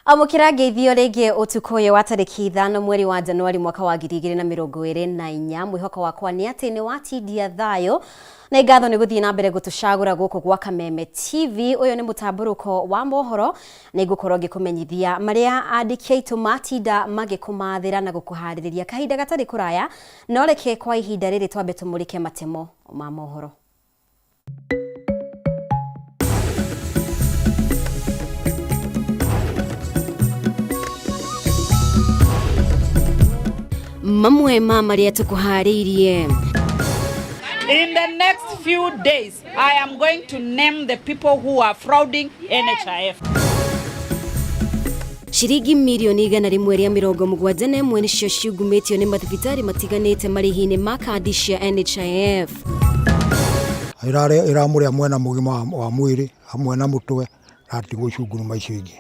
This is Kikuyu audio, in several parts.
Amũkĩra ngeithio rĩngĩ ũtukũ ũyũ wa tarĩki 5 mweri wa Januari mwaka wa 2024. Mwĩhoko wakwa nĩ atĩ nĩ watindia thayũ na ngatho nĩ gũthiĩ na mbere gũtũcagũra gũkũ gwa Kameme TV. Ũyũ nĩ mũtambũrũko wa mohoro, nĩ ngũkorwo ngĩkũmenyithia marĩa andĩki aitũ matinda magĩkũmathĩra na gũkũharĩrĩria kahinda gatarĩ kũraya, no reke kwa ihinda rĩrĩ twambe tũmũrĩke matemo ma mohoro. Mamwe ma marĩa tũkũharĩirie. In the next few days, I am going to name the people who are frauding NHIF. Ciringi mirioni 171 nĩcio ciungumĩtio nĩ mathibitarĩ matiganĩte marĩhi-inĩ ma kandi cia NHIF. Ĩramũrĩa mwena mũgima wa mwĩrĩ hamwe na mũtwe na atigwo icunguruma icio ingĩ.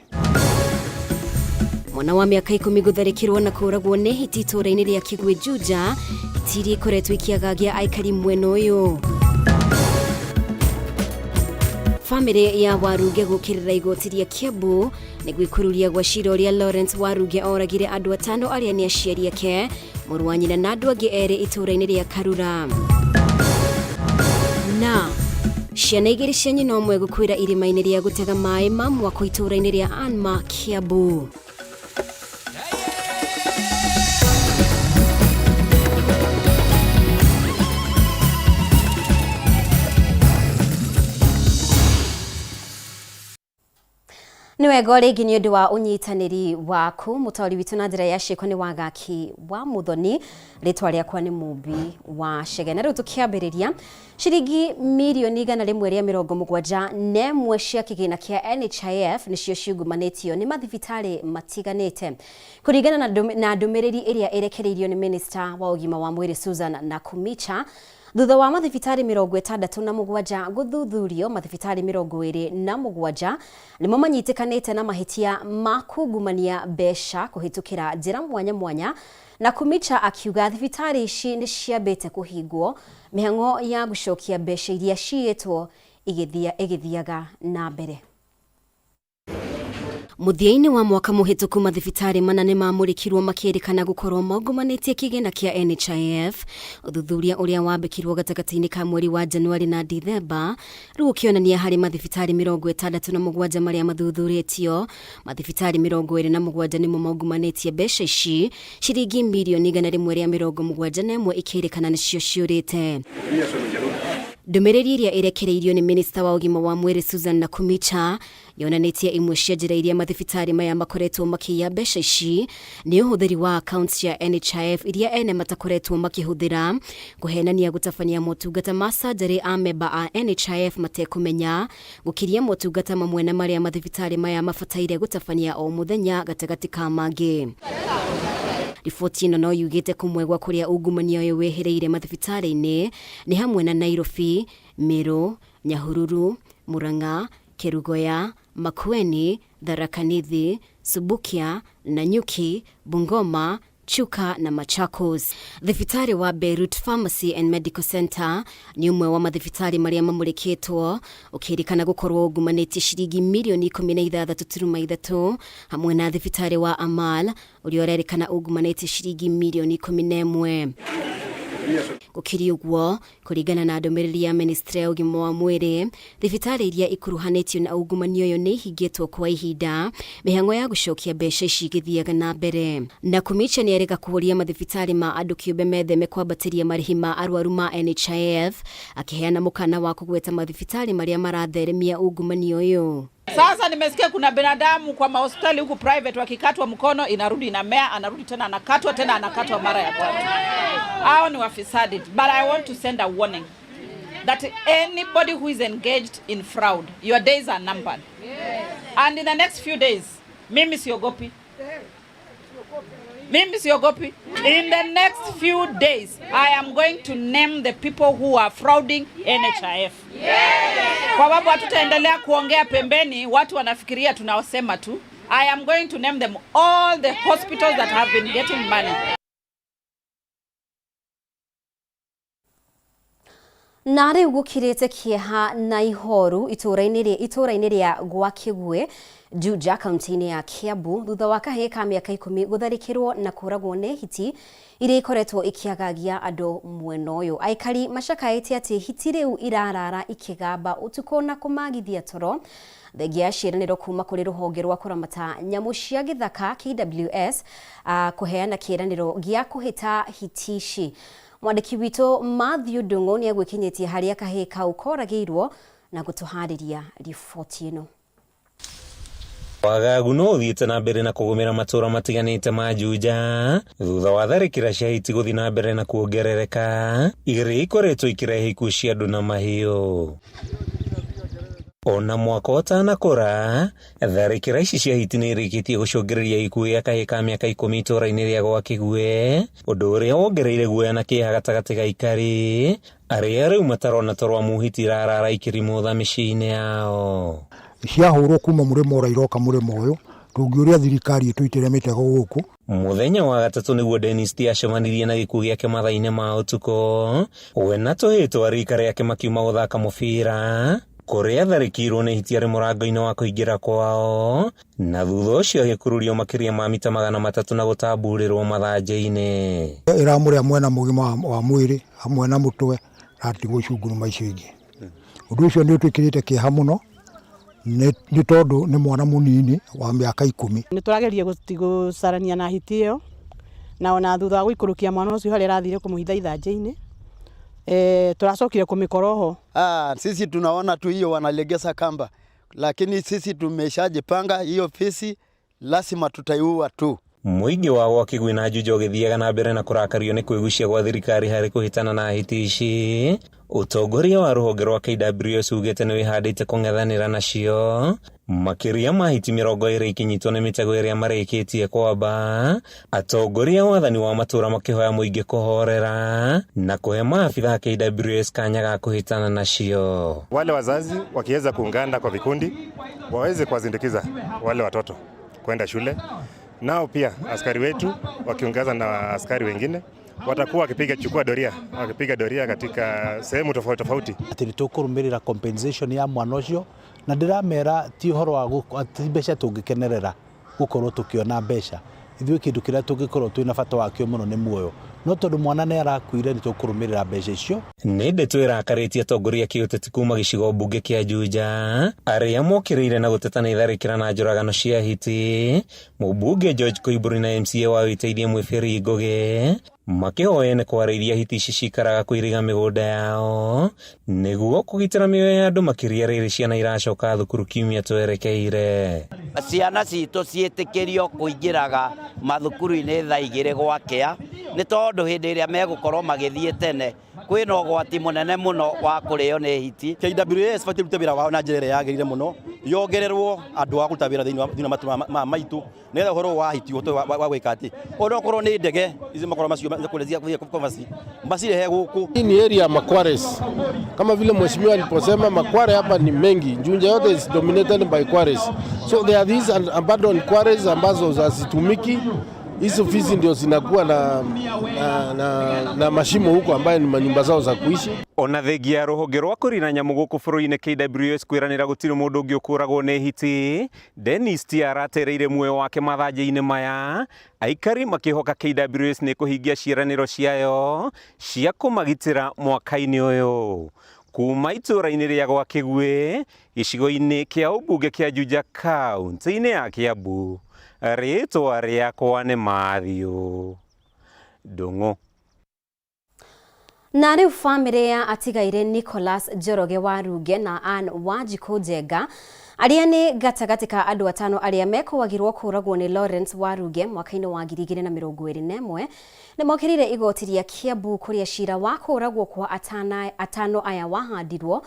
Mwana wa mĩaka 10 gũtharĩkĩrwo na kũragwo nĩ hiti itũũra-inĩ rĩa Kigwe Juja, hiti iria ikoretwo ikĩagagia aikari mwena ũyũ. Famĩlĩ ya Warunge gũkĩrĩra igoti rĩa Kiambu nĩ gwĩkururia gwa cira ũrĩa Lawrence Warunge oragire andũ atano arĩa nĩ aciari ake, mũrũ wa nyina na andũ angĩ erĩ itũũra-inĩ rĩa Karura. Na ciana igĩrĩ cia nyina ũmwe gũkuĩra irima-inĩ rĩa gũtega maĩ ma mwako itũũra-inĩ rĩa Anma, Kiambu. Nĩ wega o rĩngĩ nĩ ũndũ wa ũnyitanĩri waku. Mũtaũri witũ na njĩra ya ciĩko nĩ Wagaki wa Mũthoni, rĩtwa rĩakwa nĩ Mũmbi wa Chege. Na rĩu tũkĩambĩrĩria, ciringi mirioni 171 cia kĩgĩna kĩa NHIF nĩcio ciungumanĩtio nĩ mathibitarĩ matiganĩte. Kũringana na ndũmĩrĩri ĩrĩa ĩrekereirio nĩ Minista wa ũgima wa mwĩrĩ Susan Nakhumicha, Thutha wa mathibitarĩ 67 gũthuthurio, mathibitarĩ 27 nĩmo manyitĩkanĩte na mahĩtia ma kungumania mbeca kũhĩtũkĩra njĩra mwanya mwanya, na Kumicha akiuga thibitarĩ ici nĩ ciambĩte kũhingwo, mĩhang'o ya gũcokia mbeca iria ciyĩtwo ĩgĩthiaga na mbere. Mũthia-inĩ wa mwaka mũhĩtũku mathibitarĩ mana nĩ mamũrĩkirwo makĩrĩkana gũkorwo maungumanitie kĩgĩna kĩa NHIF. Ũthuthuria ũrĩa wambĩkirwo gatagatĩ-inĩ ka mweri wa Januari na Dithemba rĩu ũkĩonania harĩ mathibitarĩ 67 marĩa mathuthurĩtio, mathibitarĩ 27 nĩmo maungumanĩtie mbeca ici, ciringi mirioni 171 ikĩrĩkana nĩcio ciũrĩte. Ndũmĩrĩri ĩrĩa ĩrekereirio nĩ minista wa ũgima wa mwĩrĩ Susan Nakhumicha yonanĩtie imwe cia njĩra iria mathibitarĩ maya makoretwo makĩiya mbeca ici nĩ ũhũthĩri wa accounts cia NHIF iria ene matakoretwo makĩhũthĩra, kũhenania gũtabania motungata ma surgery a memba a NHIF matekũmenya, gũkiria motungata mamwe na marĩa mathibitarĩ maya mabataire gũtabania o mũthenya gatagatĩ ka mangĩ. Riboti ĩno no yugĩte kũmwe gwa kũrĩa ungumania ũyũ wĩhĩrĩire mathibitarĩ-inĩ nĩ hamwe na Nairobi, Meru, Nyahururu, Murang'a, Kerugoya, Makueni, Tharaka Nithi, Subukia, Nanyuki, Bungoma, Chuka na Machakos. Thibitarĩ wa Beirut Pharmacy and Medical Center nĩ ũmwe wa mathibitarĩ marĩa mamũrĩkĩtwo ũkĩrĩkana gũkorwo ungumanĩtie ciringi mirioni 16.3 hamwe na thibitarĩ wa Amal ũrĩa ũrerĩkana ungumanĩtie ciringi mirioni 11. Gũkĩrĩ ũguo, kũringana na ndũmĩrĩri ya ministry ya ũgima wa mwĩrĩ, thibitarĩ iria ikuruhanĩtio na ungumania ũyũ nĩ ihingĩtwo kwa ihinda, mĩhang'o ya gũcokia mbeca ici ĩgĩthiaga na mbere. Nakhumicha nĩ erĩga kũũria mathibitarĩ ma andũ kĩũmbe metheme kwambatĩria marĩhi ma arwaru ma NHIF, akĩheana mũkana wa kũgweta mathibitarĩ marĩa maratheremia ungumania ũyũ. Sasa nimesikia kuna binadamu kwa mahospitali huku private wakikatwa mkono inarudi inamea, anarudi tena anakatwa tena anakatwa mara ya tatu. Hao ni wafisadi. But I want to send a warning that anybody who is engaged in fraud, your days are numbered. And in the next few days, mimi siogopi. Mimi siogopi. In the next few days, I am going to name the people who are frauding NHIF. Kwa sababu hatutaendelea kuongea pembeni, watu wanafikiria tunawasema tu. I am going to name them all the hospitals that have been getting money. Na rĩu gũkirĩte kĩeha na ihoru itũũra-inĩ rĩa gwa Kĩguĩ, Juja, kaunti-inĩ ya Kiambu, thutha wa kahĩĩ ka mĩaka 10 gũtharĩkĩrwo na kũragwo nĩ hiti iria ikoretwo ikĩagagia andũ mwena ũyũ. Aikari macakaĩte atĩ hiti rĩu irarara ikĩgamba ũtukũ na kũmagithia toro, thengia ya ciĩranĩro kuma kũrĩ rũhonge rwa kũramata nyamũ cia gĩthaka KWS kũheana kĩĩranĩro gĩa kũhĩta hiti ici. Mwandĩki witũ Matthew Ndung'u nĩ egwĩkinyĩtie harĩa kahĩĩ kau koragĩirwo na gũtũharĩria riboti ĩno. Wagagu no ũthiĩte na mbere na kũgũmĩra matũra matiganĩte ma Juja thutha wa tharĩkĩra cia hiti gũthiĩ na mbere na kuongerereka, iria ikoretwo ikĩrehe ikuũ cia andũ na mahiũ. Ona mwaka ũtanakũra, tharĩkĩra ici cia hiti nĩ irĩkĩtie gũcũngĩrĩria gĩkuũ gĩa kahĩĩ ka mĩaka 10 itũũra-inĩ rĩa gwa Kĩguĩ, ũndũ ũrĩa wongereire guoya na kĩeha gatagatĩ ga aikari arĩa rĩu matarona toro amu hiti irarara ikĩrimũtha mĩciĩ-inĩ yao. Ciahũrwo kuma mũrĩmo ũrĩa iroka mũrĩmo ũyũ, tũngĩũria thirikari ĩtũitĩre mĩtego gũkũ. Mũthenya wa gatatũ nĩguo Dennis T acemanirie na gĩkuũ gĩake mathaa-inĩ ma ũtukũ, we na tũhĩĩ twa rika rĩake makiuma gũthaka mũbira kũrĩa atharĩkĩirwo nĩ hiti arĩ mũrango-inĩ wa kũingĩra kwao, na thutha ũcio agĩkururio makĩria ma mita 300 na gũtamburĩrwo mathanjĩ-inĩ. Ĩramũrĩa mwena mũgima wa mwĩrĩ hamwe na mũtwe na atigwo icunguruma icio ingĩ. Ũndũ ũcio nĩ ũtwĩkĩrĩte kĩeha mũno nĩ tondũ nĩ mwana mũnini wa mĩaka 10. Nĩ tũrageria gũcarania na hiti ĩyo, na ona thutha wa gũikũrũkia mwana ũcio harĩa arathire kũmũhitha ithanjĩ-inĩ, tũracokire kũmĩkora oho. Sisi tunaona tu hiyo wanalegeza kamba, lakini sisi tumeshajipanga hiyo fisi lazima tutaiua tu. Mũingĩ wa gwa Kĩguĩ na Juja ũgĩthiaga na mbere na kũrakario nĩ kwĩgucia gwa thirikari harĩ kũhĩtana na hiti ici. Ũtongoria wa rũhonge rwa KWS ugĩte nĩ wĩhandĩte kũng'ethanĩra nacio, makĩria ma hiti 20 ikinyitwo nĩ mĩtego ĩrĩa marĩkĩtie kwamba. Atongoria a wathani wa matũũra makĩhoya mũingĩ kũhorera na kũhe maabitha a KWS kanya ga kũhĩtana nacio. Wale wazazi wakiweza kuungana kwa vikundi waweze kuwasindikiza wale watoto kwenda shule, nao pia askari wetu wakiongeza na askari wengine watakuwa wakipiga chukua doria, wakipiga doria katika sehemu tofauti tofauti. Atĩ nĩ tũkũrũmĩrĩra compensation ya mwana ũcio, na ndĩramera ti ũhoro wa ti mbeca tũngĩkenerera gũkorwo tũkĩona mbeca, ithuĩ kĩndũ kĩrĩa tũngĩkorwo twĩna bata wakĩo mũno nĩ muoyo, no tondũ mwana nĩ arakuire nĩ tũkũrũmĩrĩra mbeca icio. Nĩ ndeto ĩrakarĩtie atongoria kĩũteti kuma gĩcigo mbunge kĩa Juja arĩa mokĩrĩire na gũteta nĩ tharĩkĩra na njũragano cia hiti. Mũmbunge George Koimbũri na MCA wa Wĩteithie Mwĩbĩri Ngũgĩ makĩhoya nĩ kwarĩiria hiti ici cikaraga kũiriga mĩgũnda yao nĩguo kũgitĩra mĩoyo ya andũ, makĩria rĩrĩ ciana iracoka thukuru kiumia twerekeire. Ciana citũ ciĩtĩkĩrio kũingĩraga mathukuru-inĩ thaa 2 gwakĩa, nĩ tondũ hĩndĩ ĩrĩa megũkorwo magĩthiĩ tene kwĩna ũgwati mũnene mũno wa kũrĩo nĩ hiti. KWS batiĩ rute wĩra wao na njĩra ĩrĩa yagĩrĩire mũno, yongererwo andũ a kũruta wĩra thĩinĩ wa matũra maitũ, nĩgetha ũhoro wa hiti ũhote wa gwĩka atĩ ona okorwo nĩ ndege ici makorwo macio macirehe gũkũ. Hii ni area ya Makwares, kama vile mheshimiwa aliposema, makware hapa ni mengi, Juja yote is dominated by quarries, so there are these abandoned quarries ambazo hazitumiki. Hizo fisi ndio zinakuwa na mashimo huko ambayo ni manyumba zao za kuishi. Ona thengia ya rũhonge rwa kũrina nyamũ gũkũ bũrũri-inĩ KWS kwĩranĩra gũtirĩ mũndũ ũngĩ ũkũragwo nĩ hiti, Dennis T aratereire muoyo wake mathanjĩ-inĩ maya, aikari makĩhoka KWS nĩ kũhingia ciĩranĩro ciayo cia kũmagitĩra mwaka-inĩ ũyũ. Kuma itũũra-inĩ rĩa gwa Kĩguĩ, gĩcigo-inĩ kĩa ũmbunge kĩa Juja kaunti-inĩ ya Kiambu, rĩtwa rĩakwa nĩ Matthew Ndung'u. Na rĩu bamĩrĩ ya atigaire Nicholas Njoroge wa Runge na Ann Wanjikũ Njenga arĩa nĩ gatagatĩ ka andũ 5 arĩa mekũagirwo kũragwo nĩ Lawrence Waruge mwaka-inĩ wa 2021 nĩ mokĩrĩire igoti rĩa Kiambu kũrĩa cira wa kũragwo kwa atano aya wahandirwo,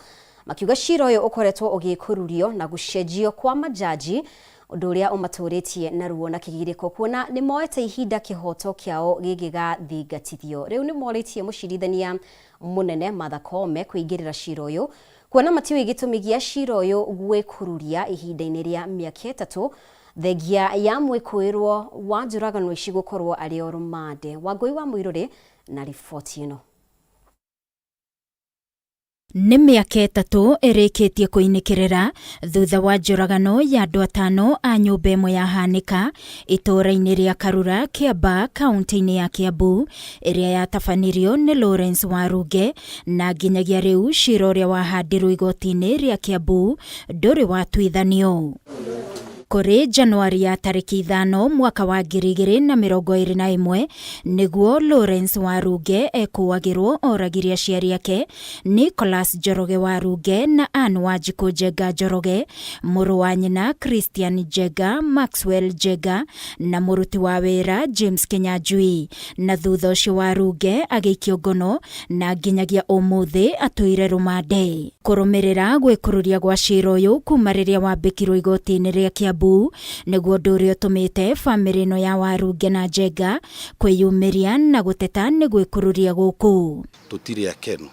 makiuga cira ũyũ ũkoretwo ũgĩkũrurio na gũcenjio kwa majaji, ũndũ ũrĩa ũmatũrĩtie na ruo na kĩgirĩko kuona nĩ moete ihinda kĩhoto kĩao gĩngĩgathingatithio. Rĩu nĩ morĩtie mũcirithania mũnene Martha Koome kũingĩrĩra cira ũyũ kuona matiũĩ gĩtũmi gĩa cira ũyũ gwĩkururia ihinda-inĩ rĩa mĩaka 3 thengia ya mwĩkũĩrwo wa njũragano ici gũkorwo arĩ o rũmande. Wangũi wa Mũirũrĩ na riboti ĩno. Nĩ mĩaka 3 ĩrĩkĩtie kũinĩkĩrĩra thutha wa njũragano ya andũ 5 a nyũmba ĩmwe ya Hanĩka itũũra-inĩ rĩa Karura, Kĩambaa, kaunti-inĩ ya Kiambu ĩrĩa yatabanirio nĩ Lawrence Warunge, na nginyagia rĩu cira ũrĩa wahandirwo igoti-inĩ rĩa Kiambu ndũrĩ watuithanio. Kũrĩ Januari ya tarĩki 5 mwaka wa 2021 nĩguo Lawrence Warunge ekũagĩrwo oragire aciari ake Nicholas Njoroge Warunge na Anne Wanjikũ Njenga Njoroge, mũrũ wa nyina Christian Njenga, Maxwell Njenga na mũruti wa wĩra James Kinyanjui, na thutha ũcio Warunge agĩikio ngono na nginyagia ũmũthĩ atũire rũmande. Kũrũmĩrĩra gwĩkururia gwa cira ũyũ kuma rĩrĩa wambĩkirwo igoti-inĩ rĩa Kiambu nĩguo ũndũ ũrĩa ũtũmĩte bamĩrĩ ĩno ya Warunge na Njenga kwĩyumĩria na gũteta nĩ gwĩkururia gũkũ. Tũtirĩ akenu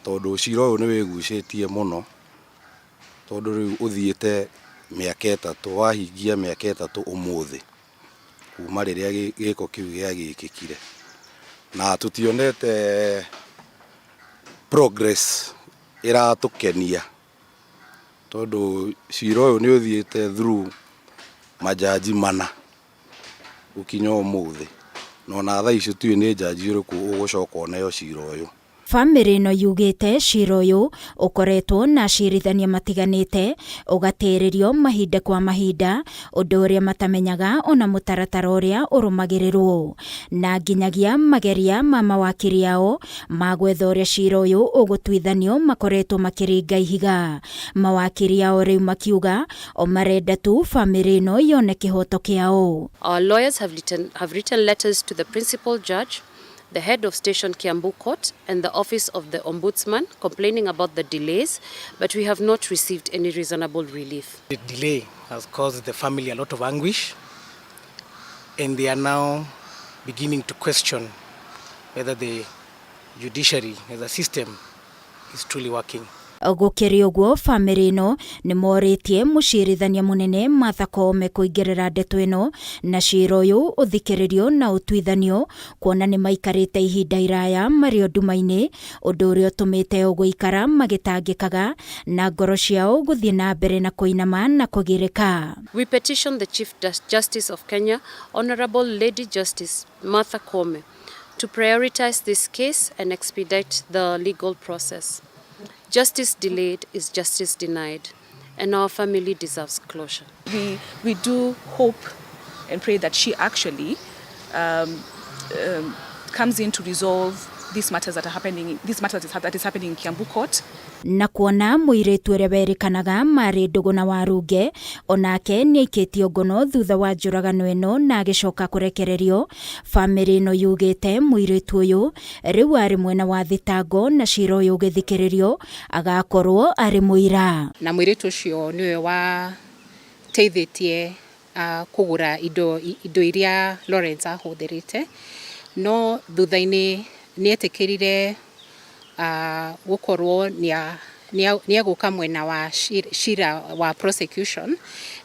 tondũ cira ũyũ nĩ wĩgucĩtie mũno, tondũ rĩu ũthiĩte mĩaka 3, wahingia mĩaka 3 ũmũthĩ kuma rĩrĩa gĩko kĩu gĩagĩkĩkire, na tũtionete progress ĩratũkenia tondũ cira ũyũ nĩ ũthiĩte through majaji mana gũkinya ũmũthĩ, na ona thaa ici tũtiũĩ nĩ jaji ũrĩkũ ũgũcoka ũneo cira ũyũ. Bamĩrĩ ĩno yugĩte cira ũyũ ũkoretwo na acirithania matiganĩte ũgatĩrĩrio mahinda kwa mahinda, ũndũ ũrĩa matamenyaga ona mũtaratara ũrĩa ũrũmagĩrĩrwo, na nginyagia mageria ma mawakiri ao ma gwetha ũrĩa cira ũyũ ũgũtuithanio makoretwo makĩringa ihiga. Mawakiri ao rĩu makiuga o marenda tu bamĩrĩ ĩno yone kĩhoto kĩao. Our lawyers have written letters to the principal judge, the head of Station Kiambu Court and the office of the Ombudsman complaining about the delays, but we have not received any reasonable relief. The delay has caused the family a lot of anguish, and they are now beginning to question whether the judiciary as a system is truly working. Gũkĩrĩ ũguo bamĩrĩ ĩno nĩ morĩtie mũcirithania mũnene Martha Koome kũingĩrĩra ndeto ĩno na cira ũyũ ũthikĩrĩrio na ũtuithanio, kuona nĩ maikarĩte ihinda iraya marĩ nduma-inĩ, ũndũ ũrĩa ũtũmĩte gũikara magĩtangĩkaga na ngoro ciao gũthiĩ na mbere na kũinama na kũgirĩka. We petition the Chief Justice of Kenya, Honorable Lady Justice Martha Koome, to prioritize this case and expedite the legal process. Justice delayed is justice denied, and our family deserves closure. We do hope and pray that she actually comes in to resolve these matters that are happening, these matters that is happening in Kiambu Court. Na kuona mũirĩtu ũrĩa werĩkanaga marĩ ndũgũ na Warunge onake nĩaikĩtio ngono thutha wa njũragano ĩno na agĩcoka kũrekererio, bamĩrĩ ĩno yugĩte mũirĩtu ũyũ rĩu arĩ mwena wa thitango na cira ũyũ ũgĩthikĩrĩrio agakorwo arĩ mũira. Na mũirĩtu ũcio nĩwe wateithĩtie kũgũra indo iria Lawrence ahũthĩrĩte, no thutha-inĩ nĩetĩkĩrire gũkorwo nĩegũka mwena wa cira wa prosecution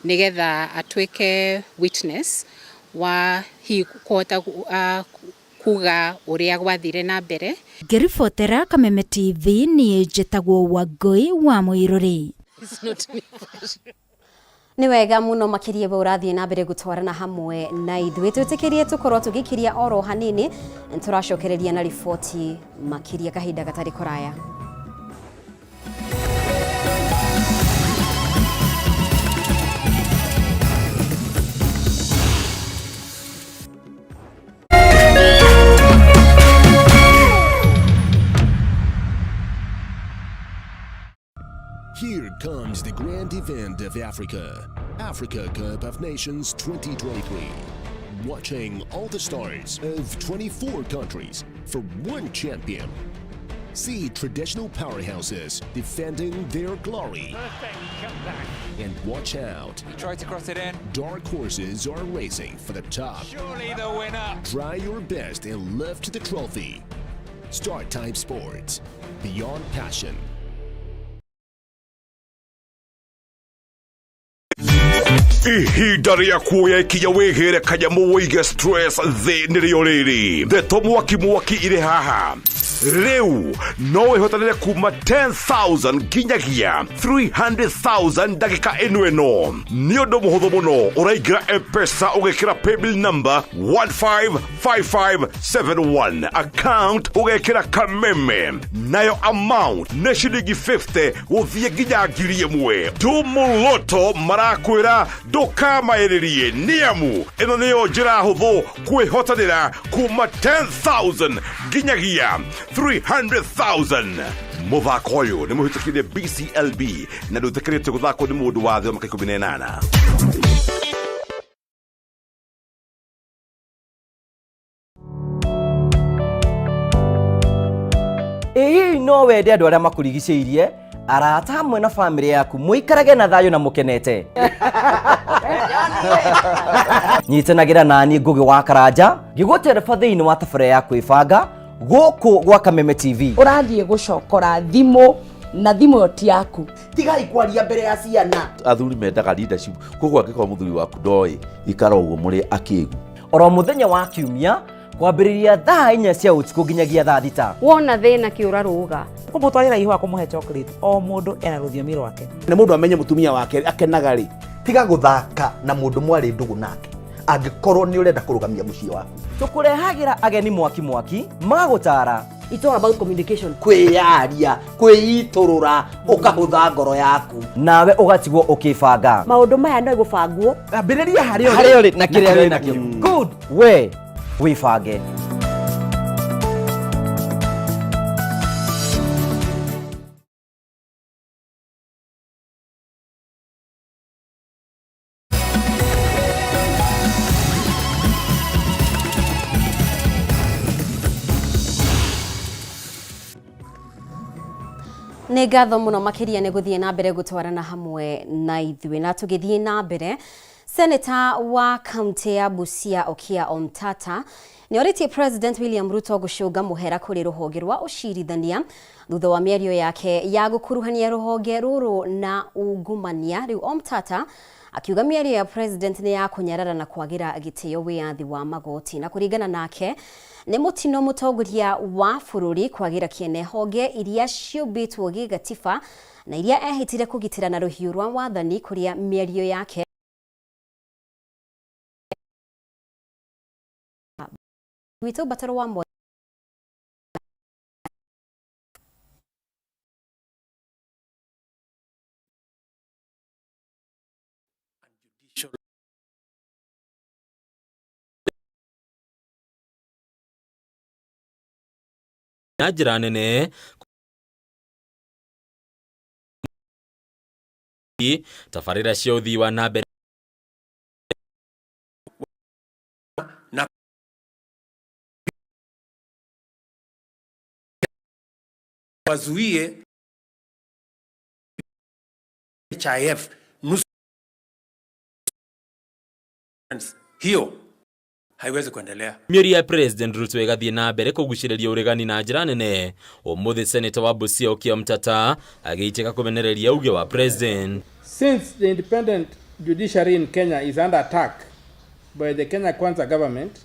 nĩgetha atuĩke witness wa hihi kũhota kuga ũrĩa gwathire na mbere. Ngĩribotera Kameme TV niĩ njĩtagwo Wangũi wa Mũirũrĩ. Nĩ wega mũno makĩria we ũrathiĩ na mbere gũtwarana hamwe na ithuĩ, twĩtĩkĩrie tũkorwo tũgĩkiria oro hanini, tũracokereria na riboti makĩria kahinda gatarĩ kũraya. Here comes the grand event of Africa, Africa Cup of Nations 2023. Watching all the stars of 24 countries for one champion. See traditional powerhouses defending their glory. Perfect comeback. And watch out. He tried to cross it in. Dark horses are racing for the top. Surely the winner. Try your best and lift the trophy. Star Time Sports, beyond passion. Ihinda rĩa kuoya ikinya wĩgĩre kanyamũ wĩige stress thĩ nĩrĩo rĩrĩ. Ndeto mwaki mwaki irĩ haha. Rĩu no wĩhotanĩre kuma 10,000 nginyagia 300,000 ndagĩka ĩno ĩno. Nĩ ũndũ mũhũthũ mũno, ũraingĩra M-Pesa ũgekĩra paybill number 155571, account ũgekĩra Kameme, nayo amount nĩ ciringi 50 gũthiĩ nginya 1,000. Tumuloto marakwĩra ndũkamaĩrĩrie, nĩamu ĩno nĩyo njĩra hũthũ kwĩhotanĩra kuma 10,000 nginyagia 300,000. Mũthako ũyũ nĩ mũhĩtũkire BCLB na ndũĩtĩkĩrĩtio gũthakwo nĩ mũndũ wa thĩ wa mĩaka 18. Ĩ hihi no wende andũ arĩa makũrigicĩirie, arata hamwe na bamĩrĩ yaku mũikarage na thayũ na mũkenete? Nyitanagĩra nani Ngũgĩ wa Karanja ngĩgũtereba thĩinĩ wa tabarĩra ya kwĩbanga gũkũ gwa Kameme TV. Ũrathiĩ gũcokora thimũ na thimũ ĩyo ti yaku. Tigai kwaria mbere ya ciana. Athuri mendaga leadership, koguo angĩkorwo mũthuri waku ndoĩ, ikara ũguo mũrĩ akĩgu. Oro mũthenya wa kiumia kwambĩrĩria thaa 4 cia ũtukũ nginyagia thaa 6. Wona thĩna kĩũra rũga. Kũmũtwarĩra ihũa, kũmũhe chocolate, o mũndũ ena rũthiomi rwake. Nĩ mũndũ amenye mũtumia wake akenaga rĩ. Tiga gũthaka na mũndũ mwarĩ ndũgũ nake angĩkorwo nĩ ũrenda kũrũgamia mũciĩ waku. Tũkũrehagĩra ageni mwaki mwaki magũtara. It's all about communication. Kwĩyaria, kwĩitũrũra, ũkahũtha ngoro yaku. Nawe ũgatigwo ũkĩbanga. Maũndũ maya no gũbangwo. Ambĩrĩria harĩa ũrĩ. Harĩa ũrĩ na kĩrĩa wĩ nakĩo. Good. We wĩbange. Nĩ ngatho mũno makĩria nĩ gũthiĩ na mbere gũtwarana hamwe na ithuĩ. Na tũgĩthiĩ na mbere, Seneta wa kaunti ya Busia Okiya Omtata nĩ orĩtie President William Ruto gũcũnga mũhera kũrĩ rũhonge rwa ũcirithania thutha wa mĩario yake ya gũkuruhania rũhonge rũrũ na ungumania. Rĩu Omtata akiuga mĩario ya President nĩ ya kũnyarara na kwagĩra gĩtĩo wĩyathi wa magoti, na kũringana nake nĩ mũtino mũtongoria wa bũrũri kwagĩra kĩene honge iria ciũmbĩtwo gĩgatiba na iria ehĩtire kũgitĩra na rũhiũ rwa wathani, kũrĩa mĩario yake gwitũ Mbataro wa Mwa na njĩra nene tabarĩra cia ũthii wa na mbere na wazuie HIF nusu hiyo haiwezi kuendelea. Mĩario ya President Ruto ĩgathiĩ na mbere kũgucĩrĩria ũregani na njĩra nene. Ũmũthĩ Senator wa Busia Okiya Omtata agĩitĩka kũmenereria uge wa President. Since the independent judiciary in Kenya is under attack by the Kenya Kwanza government,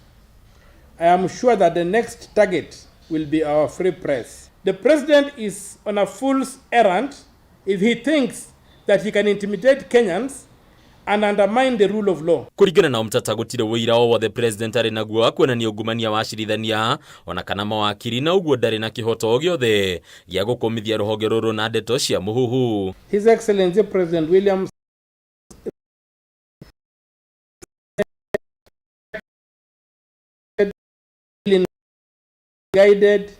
I am sure that the next target will be our free press. The president is on a fool's errand if he thinks that he can intimidate Kenyans and undermine the rule of law. Kũringana na Omtata gũtirĩ ũira o wothe President arĩ naguo wa kuonania ungumania wa acirithania ona kana mawakiri, na ũguo ndarĩ na kĩhoto o gĩothe gĩa gũkũmithia rũhonge rũrũ na ndeto cia mũhuhu. His Excellency President William guided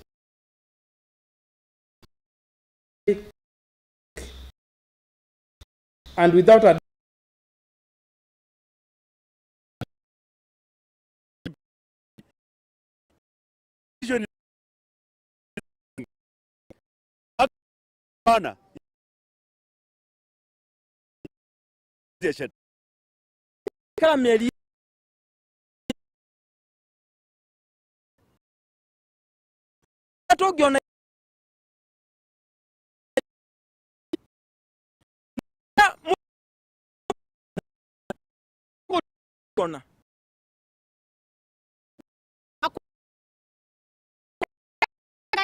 and without a Kara mĩeri tũngĩona ona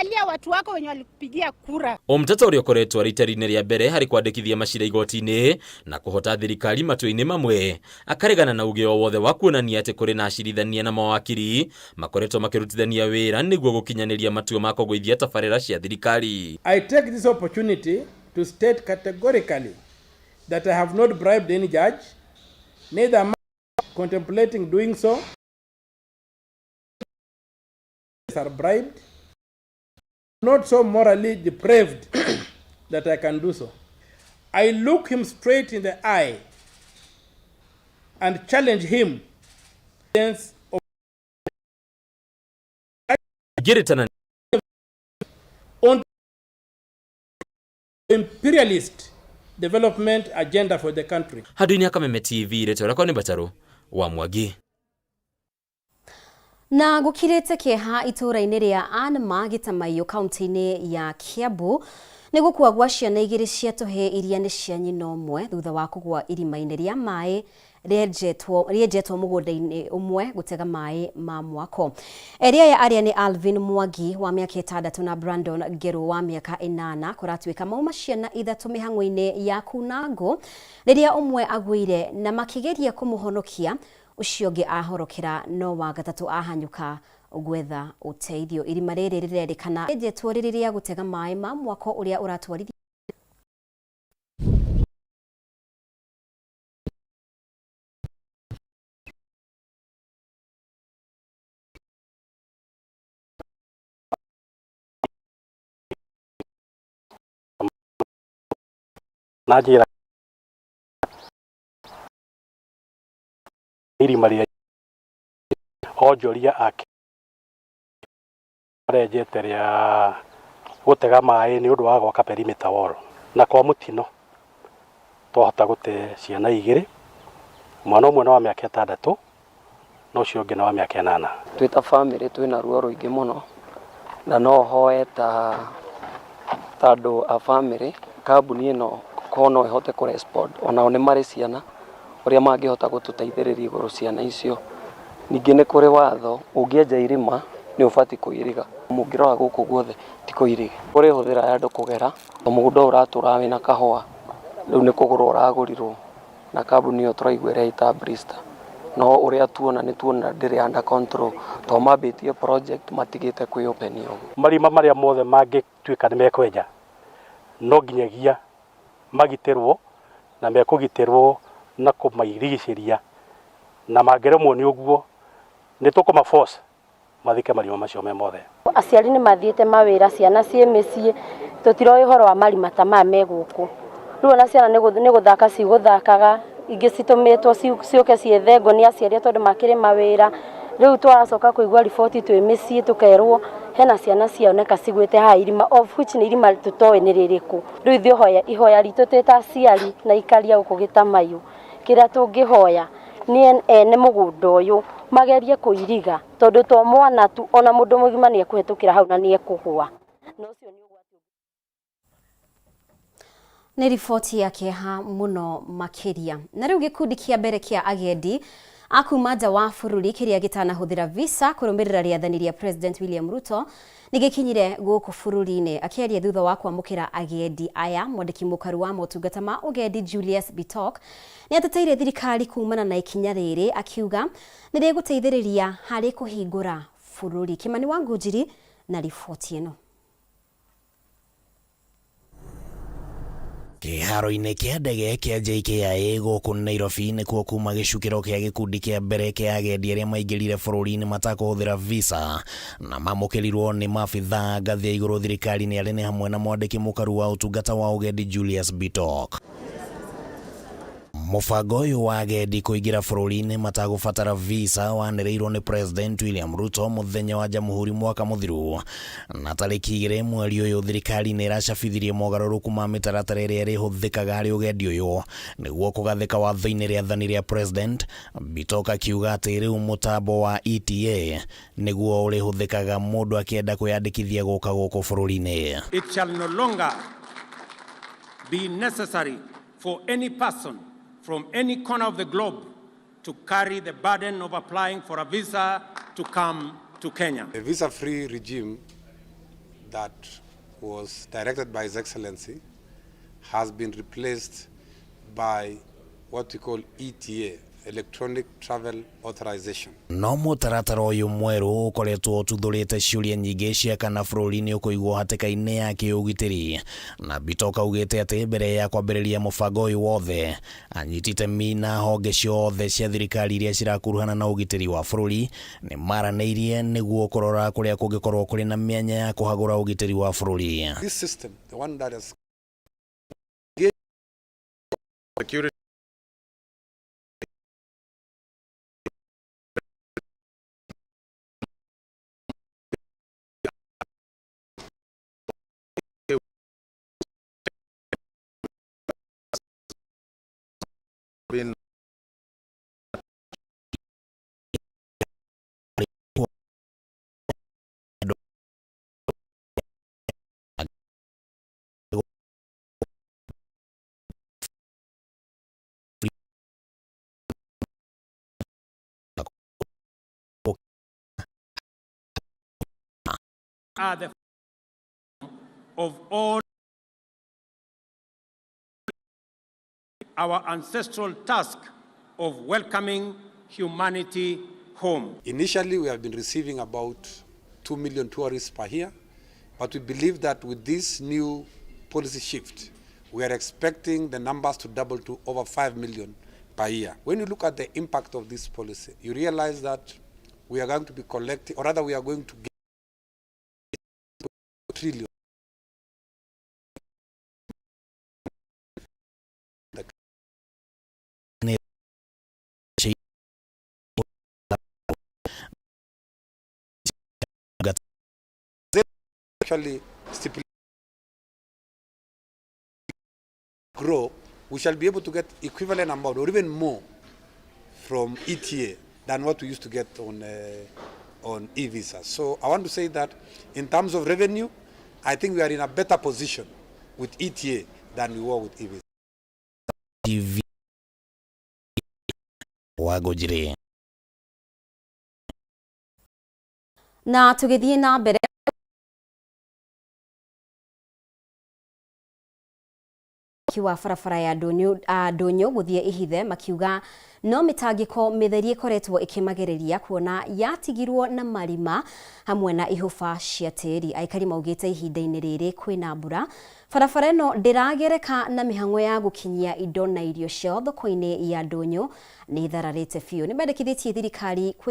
Angalia watu wako wenye walikupigia kura. Omtata ũrĩa ũkoretwo arĩ itari-inĩ rĩa mbere harĩ kwandĩkithia macira igoti-inĩ na kũhota thirikari matua-inĩ mamwe, akaregana na uge o wothe wa kuonania atĩ kũrĩ na acirithania na mawakiri makoretwo makĩrutithania wĩra nĩguo gũkinyanĩria matua ma kũgũithia tabarĩra cia thirikari. I take this opportunity to state categorically that I have not bribed any judge, neither am I contemplating doing so. Are bribed, not so morally depraved that I can do so. I look him straight in the eye and challenge him of Ngĩrĩtana on imperialist development agenda for the country. Handũ-inĩ ha Kameme TV, rĩtwa rĩakwa nĩ Mbatarũ wa Mwangi. Na gũkirĩte kĩeha itũũra-inĩ rĩa Anma Gĩtamaiyũ kaunti-inĩ ya Kiambu nĩ gũkua gwa ciana igĩrĩ cia tũhĩĩ iria nĩ cia nyina ũmwe thutha wa kũgũa irima-inĩ rĩa maĩ rĩenjetwo mũgũnda-inĩ ũmwe gũtega maĩ ma mwako. Erĩ aya arĩa nĩ Alvin Mwangi wa mĩaka 6 na Brandon Ngeru wa mĩaka 8 kũratuĩka mauma ciana ithatũ mĩhang'o-inĩ ya kuna ngũ rĩrĩa ũmwe agũire na makĩgeria kũmũhonokia ũcio ũngĩ ahorokera no wa gatatũ ahanyũka gwetha ũteithio. Irima rĩrĩ rĩrerĩkana rĩenjetwo rĩrĩ rĩa gũtega maĩ ma mwako ũrĩa ũratwarithia na njĩra irima rĩa onjoria ake marenjete rĩa gũtega maĩ nĩ ũndũ wa gwaka perimeter wall na kwa mũtino twahota gũte ciana igĩrĩ, mwana ũmwe nĩ wa mĩaka 6 na ũcio ũngĩ nĩ wa mĩaka 8. Twĩ ta bamĩrĩ twĩna ruo rũingĩ mũno na no hoe ta andũ a bamĩrĩ kambuni ĩno ko no ĩhote kũ respond onao nĩ marĩ ciana ũrĩa mangĩhota gũtũteithĩrĩria igũrũ ciana icio. Ningĩ nĩ kũrĩ watho ũngĩenja irima nĩ ũbatiĩ kũiriga, mũngĩrora gũkũ guothe ti kũirige. Kũrĩ hũthĩra ya andũ kũgera, mũgũnda ũyũ ũratũra wĩna kahũa rĩu nĩ kũgũrwo ũragũrirwo na kambuni ĩyo tũraigua ĩreita Brista, no ũrĩa tuona nĩ tuona ndĩrĩ under control to mambĩtie project matigĩte kwĩ open ũguo. Marima marĩa mothe mangĩtuĩka nĩ mekwenja no nginyagia magitĩrwo na mekũgitĩrwo na kũmairigicĩria na mangĩremwo nĩ ũguo nĩ tũkũma force mathike marima macio me mothe. Aciari nĩ mathiĩte mawĩra, ciana ciĩ mĩciĩ, tũtiroĩ ũhoro wa marima ta maya me gũkũ. Rĩu ona ciana nĩ gũthaka cigũthakaga, ingĩ citũmĩtwo ciũke ciethe ngũ nĩ aciari tondũ makĩrĩ mawĩra. Rĩu twaracoka kũigua riboti twĩ mĩciĩ tũkerwo hena ciana cioneka cigwĩte haha irima, of which nĩ irima tũtoĩ nĩ rĩrĩkũ. Rĩu ithuĩ ihoya ritũ twĩ ta aciari na aikari a gũkũ Gĩtamaiyũ, kĩrĩa tũngĩhoya nĩ ene mũgũnda ũyũ magerie kũiriga tondũ to mwana tu ona mũndũ mũgima nĩ ekũhetũkĩra hau na nĩ ekũgũa. Nĩ riboti ya kĩeha mũno makĩria. Na rĩu gĩkundi kĩa mbere kĩa agendi a kuma nja wa bũrũri kĩrĩa gĩtanahũthĩra visa kũrũmĩrĩra rĩathani rĩa President William Ruto nĩ gĩkinyire gũkũ bũrũri-inĩ. Akĩaria thutha wa kwamũkĩra agendi aya, mwandĩki mũkaru wa motungata ma ũgendi Julius Bitok nĩ ateteire thirikari kumana na ikinya rĩrĩ akiuga nĩ rĩgũteithĩrĩria harĩ kũhingũra bũrũri. Kimani wa Ngũnjiri na riboti ĩno. Kĩharo-inĩ kĩa ndege kĩa JKIA gũkũ Nairobi nĩkuo kuma gĩcukĩro kĩa gĩkundi kĩa mbere kĩa agendi arĩa maingĩrire bũrũri-inĩ matakũhũthĩra visa na mamũkĩrirwo nĩ maabithaa ngathĩ ya igũrũ thirikari-inĩ arĩa nĩ hamwe na mwandĩki mũkaru wa ũtungata wa ũgendi Julius Bitok. Mũbango ũyũ wa agendi kũingĩra bũrũri-inĩ matagũbatara visa wanĩrĩirwo nĩ President William Ruto mũthenya wa Jamhuri mwaka mũthiru na tarĩki 2 mweri ũyũ thirikari nĩ ĩracabithirie mogarũrũku ma mĩtaratara ĩrĩa ĩrĩhũthĩkaga harĩ ũgendi ũyũ nĩguo kũgathĩka watho-inĩ rĩathani rĩa President. Bitok akiuga atĩ rĩu mũtambo wa ETA nĩguo ũrĩhũthĩkaga mũndũ akĩenda kwĩyandĩkithia gũka gũkũ bũrũri-inĩ. It shall no longer be necessary for any person from any corner of the globe to carry the burden of applying for a visa to come to Kenya. The visa-free regime that was directed by His Excellency has been replaced by what we call ETA, Electronic Travel Authorization. No mũtaratara ũyũ mwerũ ũkoretwo ũtuthũrĩte ciũria nyingĩ cia kana bũrũri nĩ ũkũigwo hatĩka-inĩ ya kĩũgitĩri, na Bitok augĩte atĩ mbere ya kwambĩrĩria mũbango ũyũ wothe anyiti itemi na honge ciothe cia thirikari iria cirakuruhana na ũgitĩri wa bũrũri nĩ maranĩirie nĩguo kũrora kũrĩa kũngĩkorwo kũrĩ na mĩanya ya kũhagũra ũgitĩri wa bũrũri. This system, the one that has security been are the of all our ancestral task of welcoming humanity home. Initially, we have been receiving about 2 million tourists per year, but we believe that with this new policy shift, we are expecting the numbers to double to over 5 million per year. When you look at the impact of this policy, you realize that we are going to be collecting, or rather we are going to get trillion. Actually stipulate grow, we shall be able to get equivalent amount or even more from ETA than what we used to get on e-visa. So I want to say that in terms of revenue, I think we are in a better position with ETA than we were with e-visa. TV Wagojire. Na tũgĩthiĩ na mbere wa barabara ya Ndũnyũ gũthiĩ Ihithe makiuga no mĩtangĩko mĩtheri ĩkoretwo ĩkĩmagereria kuona yatigirwo na marima hamwe na ihũba cia tĩri. Aikari maugĩte ihinda-inĩ rĩrĩ kwĩna mbura barabara ĩno ndĩragereka na mĩhang'o ya gũkinyia indo na irio ciao thoko-inĩ ya Ndũnyũ nĩ ĩthararĩte biũ. Nĩ mendekithĩtie thirikari kwĩ